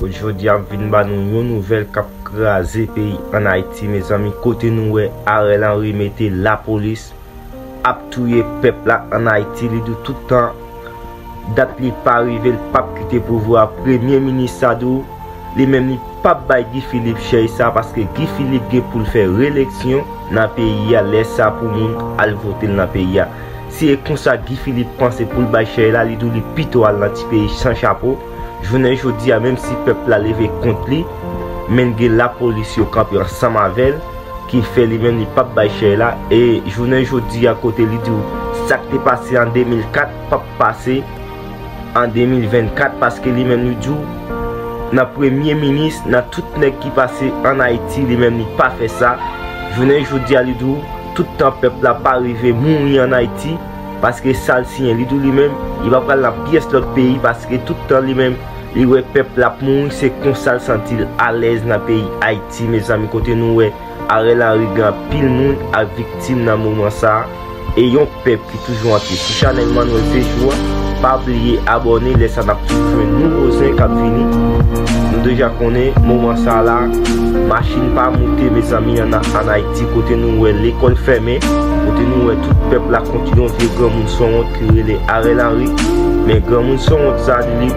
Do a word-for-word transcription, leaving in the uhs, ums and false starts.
Jodi a m vin ba nou yon nouvèl k ap kraze peyi ann Ayiti, mezanmi, kote nou wè Ariel Henry mete lapolis ap touye pèp la ann Ayiti. Li di w tout tan dat li pa rive, l p ap kite pouvwa a. Premye minis sa di w li menm li p ap bay Guy Philippe chèz sa, paske Guy Philippe gen pou l fè reyeleksyon nan peyi a, lè sa pou moun al vote l nan peyi a. Si e konsa Guy Philippe panse pou l bay chèz la, li di w li pito al nan ti peyi san chapo. Jounen jodi a, menm si pèp la leve kont li, men gen lapolis yo kanpe ansanm avè l, ki fè li menm li p ap bay chèz la. E jounen jodi a, kote li di w sa k te pase an de mil kat p ap pase an de mil vennkat, paske li menm li di w nan premye minis, nan tout nèg ki pase ann Ayiti, li menm li pa fè sa. Jounen jodi a, li di w tout tan pèp la pa rive mouri ann Ayiti, paske sa l siyen, li di w li menm li pa pral nan pyès lòt peyi, paske tout tan li menm li wè pèp la ap mouri, se konsa l santi l alèz nan peyi Ayiti, mezanmi, kote nou wè Ariel Henry gen anpil moun ap viktim nan moman sa a. E yon pèp ki toujou antre sou chanèl Manuel Pejou a, pa bliye abòne, lè sa n ap toujou jwenn nouvo zen k ap vini. Nou deja konnen moman sa a la, machin pa moute, mezanmi, ann ann Ayiti, kote nou wè lekòl fèmen, kote nou wè tout pèp la kont yon vye granmoun sanwont ki rele Ariel Henry. Men granmoun sanwont sa a, li